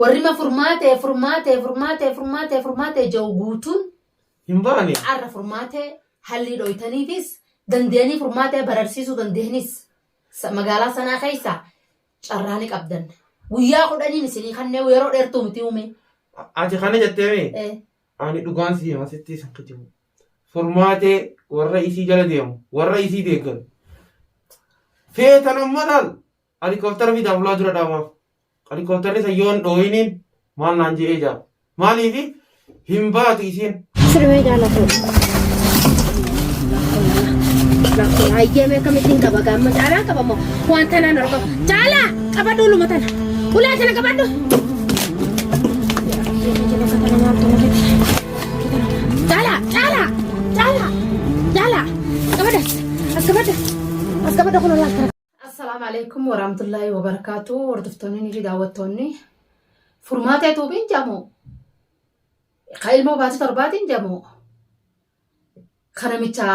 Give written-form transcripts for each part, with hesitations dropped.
Warri ma furmaatee furmaatee furmaatee furmaatee furmaatee jedhu guutuun Hin baane. Arra furmaatee hallii dhoytaniifis dandeeyanii furmaatee bararsiisuu dandeeyanis magaalaa sanaa keessa carraa ni qabdan. Guyyaa 10n isinii kannee yeroo dheertuu miti uume. Ati kana jetteemi? Eh. Ani dhugaan si hima sitti isin kijibu. Furmaatee warra isii jala deemu, warra isii deeggaru. Feetan amma laal Helikooftara fidaa fulaa dura dhaamaaf. Helikooftara san yoon dhooyiniin maal naan je'ee jaa. Maaliifi hin baatu isiin. Sirmee jaalatu. Rakkoo hayyamee akkamittiin qaba gaamma caalaa qaba moo waan tanaan argamu. Caalaa qabadhu uluma tana. Ulee tana qabadhu. Caalaa caalaa caalaa caalaa qabadha as qabadha as qabadha kun olaas kana. Assalaamu alaikum warahmatullahi wabarakaatu hordoftoonni fi daawwattoonni furmaatee tuubiin jamu ka ilmoo baatii torbaatiin jamu ka namicha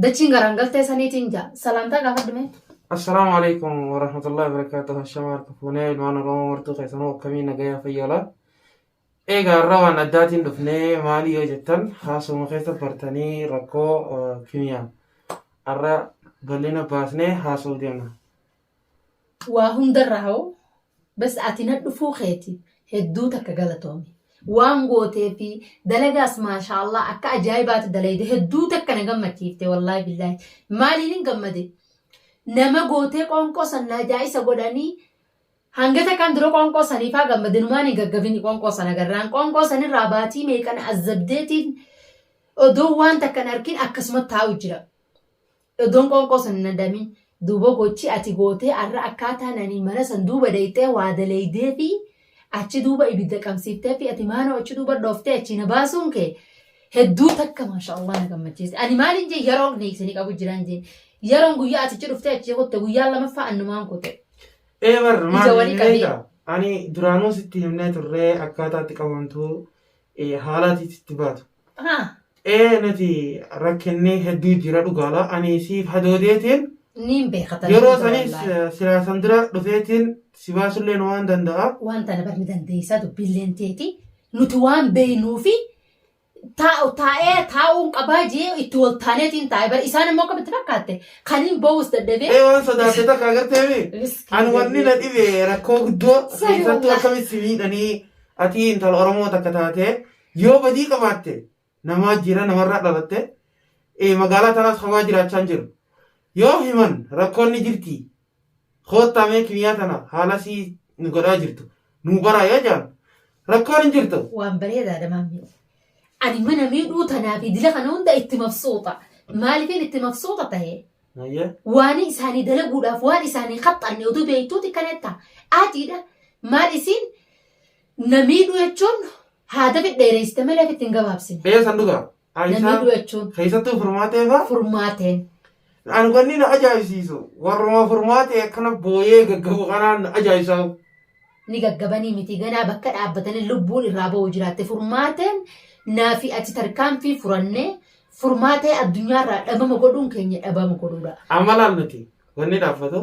dachiin garaan galtee saniitiin ja salaamtaa gaafadhu mee. Assalaamu alaikum warahmatullahi wabarakatuh. Ashama harka fuunee ilmaan Oromoo martuu keessanuu akkamii nagayaa fayyaala. Egaa har'a waan addaatiin dhufnee maali yoo jettan haasuma keessa bartanii rakkoo kimiyaa har'a bal'ina baasnee haasa'uu deemna. Waa hundarraa hoo bas ati na dhufuu keeti hedduu takka galatoomi. Waan gootee fi dalagaas maashaallah akka ajaa'ibaatti dalayde hedduu takka na gammachiifte wallaahi billaahi. Maaliin hin gammade? Nama gootee qoonqoo san najaa'isa godhanii Hanga takkaan dura qoonqoo saniifaa gammade numaan hin gaggabini qoonqoo sana garraan qoonqoo sanirraa baatii meeqan azzabdeetiin odoo waan takka hin arkin akkasuma taa'u jira. Odoon qoonqoo san hin adamin duuba gochi ati gootee arra akkaataan ani mana san duuba dayxee waa daleeydee fi achi duuba ibidda qabsiiftee fi ati maanoo achi duuba dhooftee achi na baasuun kee hedduu takka maasha Allah na gammachiise. Ani maaliin jee yeroon isinii qabu jiraan jee yeroon guyyaa ati achi dhuftee achi kutte guyyaa lamaffaa annumaan kute. Ee bar Ija maal walii qabee. beektaa? Ani duraanuu sitti himnee turree akkaataa itti qabamtu haala ati itti baatu. Haa. Ee nuti rakkinni hedduu jira dhugaadha. Ani siif hadoodeetiin Niin beeka tana yeroo hunda sanis wallaahi. silaa san dura dhufeetiin si baasullee waan danda'a. Waan tana bar ni dandeessaa dubbiilleen teeti. Nuti waan beeynuufi taa'u taa'ee taa'uun qabaa jee itti wal taaneetiin taa'e bar isaan immoo akkamitti fakkaatte kaniin boo'us dadhabee Ee waan sodaatte takka agarteemi. Miskiin Ani wanni na dhibe rakkoo guddoo Sani keessattuu wallahi. akkamitti si miidhanii ati intala Oromoo takka taate yoo badii qabaatte namaa jira namarraa dhalatte ee magaalaa tanaas hamaa jiraachaa hin jiru. Yoo himan rakkoon ni jirti. Koottaa mee kimiyaa tana haala sii nu godhaa jirtu nuu baraa yoo jedhan rakkoon hin jirtu. Waan bareedaadha maammee. Ani mana miidhuu tanaa fi dila kana hunda itti mabsuuxa. Maaliifin itti mabsuuxa tahe? Ayyee. Waan isaanii dalaguudhaaf waan isaanii qaxxanne oduu beektuuti kanetta. Adiidha. Maal isiin na miidhuu jechuun haada dheereessite malee ofitti hin gabaabsine. Ee san dhugaa. Na Aishaa miidhuu jechuun keessattuu furmaatee faa furmaateen. Ani wanni na ajaa'ibsiisu warruma furmaatee akkana booyee gaggabu kanaan na ajaa'ibsaa. Ni gaggabanii miti ganaa bakka dhaabbatanii lubbuun irraa ba'u jiraatte furmaateen naa fi ati tarkaanfii furannee furmaatee addunyaarraa dhabama godhuun keenya dhabama godhuudha. Amma laal nuti wanni dhaabbatu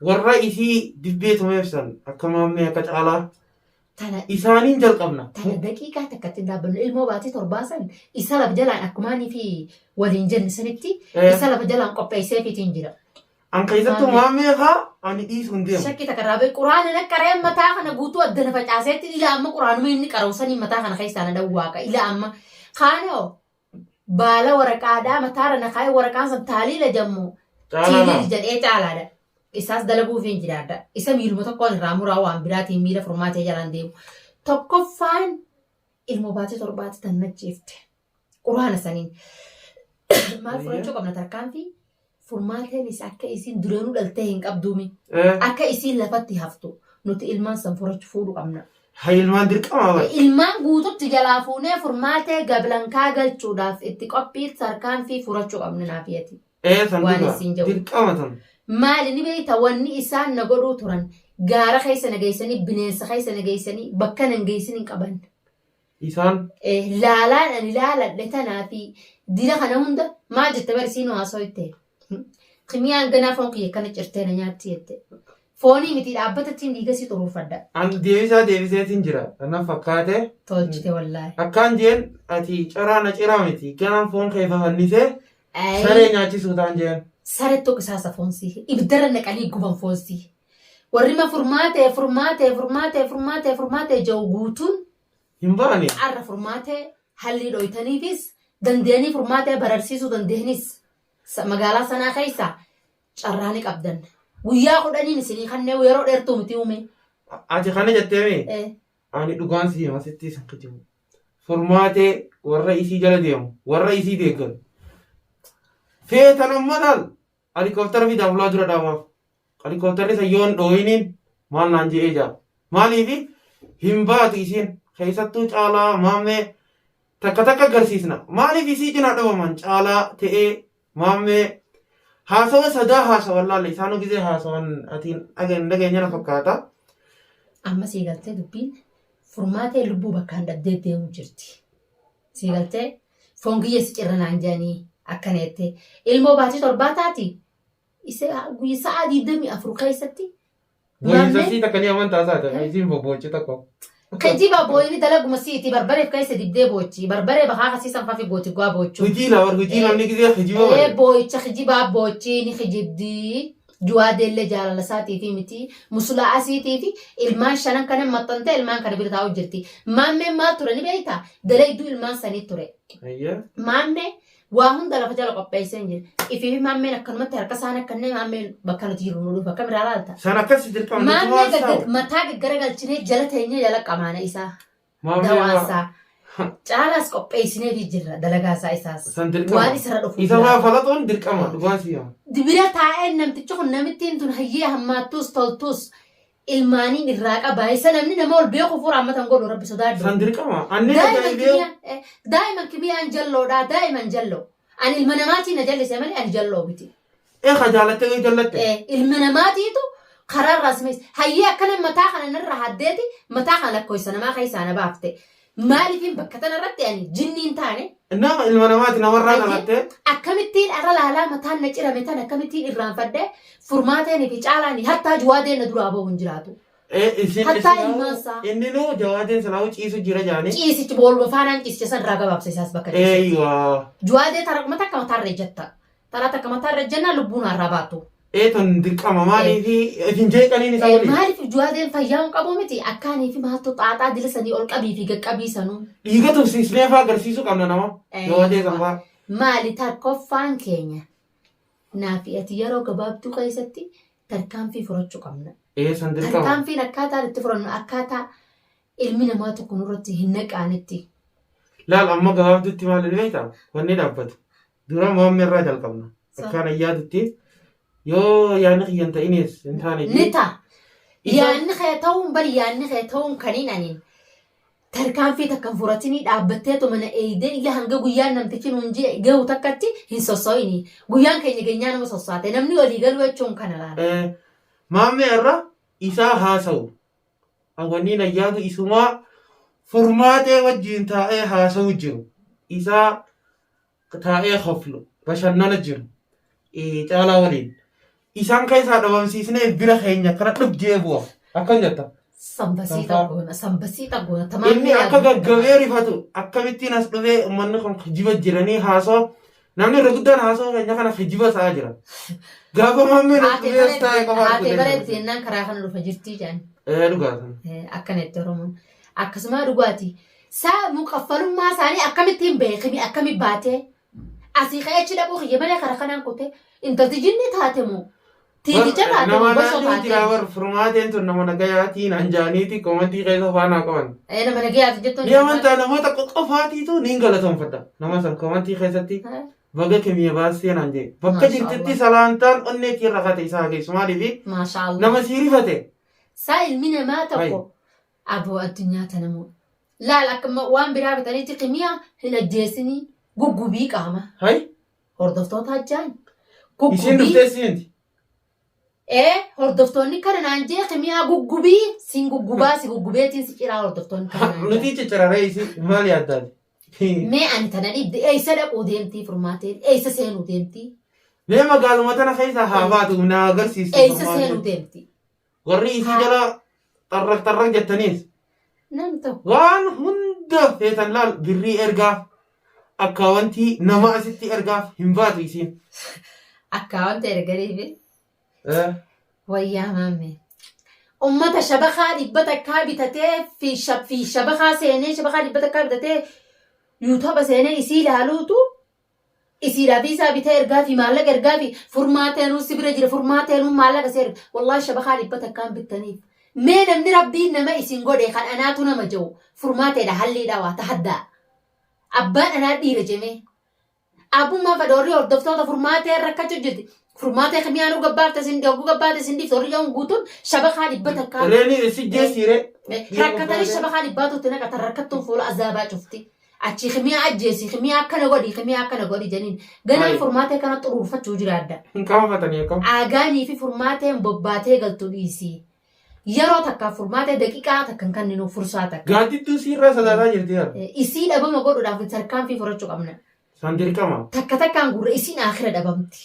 warra isii dibbee tumeef san akka maammee akka caalaa Tana isaaniin jalqabna. Tana daqiiqaa takka ittiin dhaabbannu ilmoo baatii torbaa san isa lafa jalaan akkumaanii fi waliin jenne sanitti isa lafa jalaan qopheesseefiitiin jira. An keessattuu Maammee. maammee kaa ani dhiisuu hin deemu. Shakkii takka irraa bahi quraana na qaree mataa kana guutuu adda na facaaseetti ila amma quraanuma inni qara'u sanii mataa kana keessaa na dhawwaaqa ila amma kaanoo baala waraqaadhaa mataarra na kaa'ee waraqaan san taaliila jammu Caalaadha. tiiliil jedhee caalaadha. Isaas dalaguuf hin jiraadha. Isa miiluma tokkoon irraa muraa waan biraatiin miila furmaatee jalaan deemu. Tokkoffaan ilmoo baatee torbaatti tan najjeefte. Quraana saniin. Maal fudhachuu qabna tarkaanfii? Furmaateenis akka isiin duranuu dhaltee hin qabduumi. Akka isiin lafatti haftu nuti ilmaan san furachuu fuudhu qabna. Hay ilmaan dirqamaa bara. Ilmaan guututti jalaa fuunee furmaatee gablankaa galchuudhaaf itti qophii tarkaanfii furachuu qabna naaf yati. Ee san Waan dhugaa isiin jedhu. dirqama tan. Maali ni beekta wanni isaan na godhuu turan gaara keessa na geessanii bineensa keessa na geessanii bakka nan geessin hin qaban. Isaan. Laalaan ani laaladhe tanaa fi dila kana hunda maal jette bari siinuu haasoyte. Kimiyaan ganaa foon kiyya akkana cirtee na nyaatti jette. Foonii miti dhaabbatattiin dhiiga sii xuruurfadha. An deebisaa deebiseetiin jira. Kana fakkaate. Tolchite wallaahi. Akkaan jeen ati caraa na ciraa miti. Ganaan foon kee fafannisee saree nyaachisuu taan jeen. Saree tokko isaasa foonsii. Ibiddarra naqanii guban foonsii. Warri ma furmaatee furmaatee furmaatee furmaatee furmaatee ja'u guutuun Hin baane. Arra furmaatee hallii dhoytaniifis dandeenii furmaatee bararsiisuu dandeenis magaalaa sanaa keessa carraa ni qabdan. Guyyaa 10n isinii kannee yeroo dheertuu miti uume. Ati kana jetteemi? Ani dhugaan si hima sitti isin kijibu. Furmaatee warra isii jala deemu, warra isii deeggaru. Feetan amma laal helikooftara fidaa fulaa dura dhaamaaf. Helikooftarri san yoon dhooyiniin maal naan je'ee jaa. Maaliifi hin baatu isiin keessattuu caalaa maammee takka takka agarsiisna. Maaliif isii cinaa dhabaman caalaa ta'ee Maammee haasawa sadaa haasawan laalle isaanuu gizee haasawan ati hin dhageenye na fakkaata. Amma sii galtee dubbiin furmaatee lubbuu bakkaan dhabdee deemu jirti. Sii galtee foon kiyya si cirra naan jedhanii akkana jettee ilmoo baatii torbaa taati isa guyya sa'a 24 keessatti Booyinsa Maammee sii takka ni amantaa isaati. Isiin bobboochi tokko. Kijiba booyini dalaguma siiti barbareef keessa dibdee boochi barbaree bakaa kasiisan fafi gooti guaa boochuu. Hojii laa bar hojii namni gizee kijiba Ee bare. booyicha kijibaa boochi ni kijibdi. Juwaadeellee jaalala isaatiifi miti musulaa asiitiifi ilmaan shanan kana maxxantee ilmaan kana bira taa'u jirti. Maammeen maal ture ni beektaa? Dalayduu ilmaan sanii ture. Ayyee. Maammee Waa hunda lafa jala qopheesseen jira. Ifii fi maammeen akkanumatti harka isaan akkannee maammeen bakka nuti jirru nu dhufa. Akkam irraa laalta? San akkas dirqama nuti Maammee maal saa'u. mataa gaggaragalchinee jala teenyee jala qamaana isaa. Maammee Dawaa maa isaa. Caalaas qopheessineefii jirra dalagaa isaa isaas. San dirqama. Waan isarra dhufu Isa jira. waa falaxuun dirqama dhugaan si hima. Bira taa'een namtichi kun namittiin tun hayyee hammaattuus toltuus ilmaaniin irraa qaba. Isa namni nama ol beeku fuura amma tan godhu rabbi sodaadhu. San dirqama. Anni Daa'iman ajaa'ibee kimiyaa daa'iman kimiyaan jalloodha daa'iman jalloo. Ani ilma namaatiin na jallise malee ani jalloo miti. ee ka jaalattee yoo jallatte. Ilma namaatiitu karaa irraa simees hayyee akkana mataa kana narra haddeeti mataa kana lakkoofsa namaa keessaa na baafte. Maaliifin bakka tana irratti ani jinniin taane Nama ilma namaati namarraa Hayyee dhalattee. akkamittiin arra laalaa mataan na cirame tan akkamittiin irraanfadhe furmaateen fi caalaani hattaa juwaadeen na duraa bahu hin jiraatu. Isin Hattaa isin ilmaan isaa. inni nuu jawaadeen silaa'uu ciisu jira jaanii. Ciisichi booluma faanaan ciisicha san irraa gabaabsa isaas bakka ciisitti. Eeywa. Juwaadee tarakuma takka mataarra ejjatta. Taraa takka mataarra ejjannaa lubbuun harraa baatu. Ee tun dirqama maaliif hin jeeqaniin isa waliin. Maaliif juwaadeen fayyaa hin qabu miti akkaanii fi maaltu xaaxaa dila sanii ol qabii fi gaqqabii sanuu. Dhiiga tursiisnee faa agarsiisuu qabna nama. Jawaadee san faa. Maali tokkoffaan keenya naafi ati yeroo gabaabduu keessatti tarkaanfii furachuu qabna. Ee san dirqama. Tarkaanfiin akkaataan itti furannu akkaataa ilmi namaa tokko nurratti hin naqaanetti. Laal amma gabaabduutti maal beektaa? Wanni dhaabbatu. Dura Muhammad irraa jalqabna. Akkaan yaadutti yoo yaadni kiyya hin ta'inis hin taane Ni ta'a. Isa- Yaadni kee ta'uun bari yaadni kee ta'uun kaniin aniin tarkaanfii takka hin fudhatinii dhaabbatteetu mana eeydee ila hanga guyyaan namtichi nuun jee gahu takkatti hin sosso'ini. Guyyaan keenya geenyaa nama sosso'ate namni walii galuu jechuun kana laala. Maammee irra isaa haasa'u. Wanni na yaadu isumaa furmaatee wajjin taa'ee haasa'u jiru. Isaa taa'ee koflu bashannana jiru caalaa waliin isaan keessaa dhabamsiisnee bira keenya akkana dhub jee bu'a akkam jetta Sambasii Sanfaa. xaggoona, sambasii xaggoona. Tamaam inni akka gaggabee rifatu akkamittiin as dhufee uummanni kun kijiba jiranii haasoo namni irra guddaan haasoo keenya kana kijiba sa'aa jira gaafa mammeen as Haatee dhufee as taa'e qofa bareetti, haatee bareetti arguu jennaan karaa kana dhufa jirtii jedhan. ee dhugaa sana Akkana itti Oromoon. Akkasuma dhugaati. Saa muqaffalummaa isaanii akkamittiin beekimi akkami baatee asii ka'ee achi dhaquu kiyya malee kara kanaan kutee intalti jinni taate moo tiiticha taate moo Nama bosoo naannoo jiraa taate. bar furmaateen tun nama nagayaatiin anjaaniiti komantii keessa faanaa qaban. Ee nama nagayaati jettuun. Ni amantaa namoota qofaatiitu niin galatoonfadha. Nama san komantii keessatti baga kimiya baastee naan jee. Bakka Maasha jirtitti Allah. salaantaan onnee kee irra kate isaa geessu maaliifi Maasha Allah. nama sii rifate. Saa ilmi namaa tokko Aboo addunyaa tana moo. Laal akka waan biraa bitanitti kimiyaa hin ajjeesinii guggubii qaama. Hay. Hordoftoota ajjaan. Isiin Guggubii. dhuftee siinti. Ee hordoftoonni kana naan jee kimiyaa guggubii siin guggubaa si guggubeetiin si ciraa hordoftoonni kana naan jee. Nuti cicciraree isii maal yaaddaati? Mee ani tana dhibde eessa dhaquu deemtii furmaateen eessa seenuu deemtii Mee magaaluma tana keessa haa baatu na agarsiistu. eessa seenuu deemtii. Warri isii jala xarraq xarraq jettaniis Nam tokko. waan hunda feetan laal birrii ergaaf akkaawwantii nama asitti ergaaf hin baatu isiin. Akkaawwantii erganiifi wayyaa maammee. Ummata shabakaa 100 bitatee fi fi shabakaa seenee shabakaa 100 bitatee yuutuuba seenee isii ilaaluutu isiidhaa fi isaa bitee ergaa fi maallaqa ergaa fi furmaateenuu si bira jira furmaateenuu maallaqa si erga wallaahi shabakaa 100 bittaniif. Mee namni rabbiin nama isin godhe kan anaatu nama jiru furmaateedha halliidha waa tahaddaa. Abbaan anaa dhiira jemee. Abbummaa fedha warri hordoftoota furmaatee rakkachuu jirti. Furmaatee kimiyaanuu gabbaafte isin hogguu gabbaate isin dhiifte warri jedhamu guutuun shabakaa 100. Reeni si jeesiire. Rakkatanii shabakaa dhibbaatu itti naqatan rakkattuun fuula azaabaa cufti. Achi kimiyaa ajjeesi kimiyaa akkana godhi kimiyaa akkana godhi janiin. Ganaan Ayi. furmaatee kana xuruurfachuu jiraadda. Hin qaanfatanii akkam. Aagaanii fi furmaateen bobbaatee galtu dhiisi. Yeroo takka furmaatee daqiiqaa takka hin kenninuuf fursaa takka. Gaaddidduun siirraa sodaataa jirti yaa. Isii dhabama godhuudhaaf tarkaanfii fudhachuu qabna. San dirqama. Takka takkaan gurra isiin aakhira dhabamti.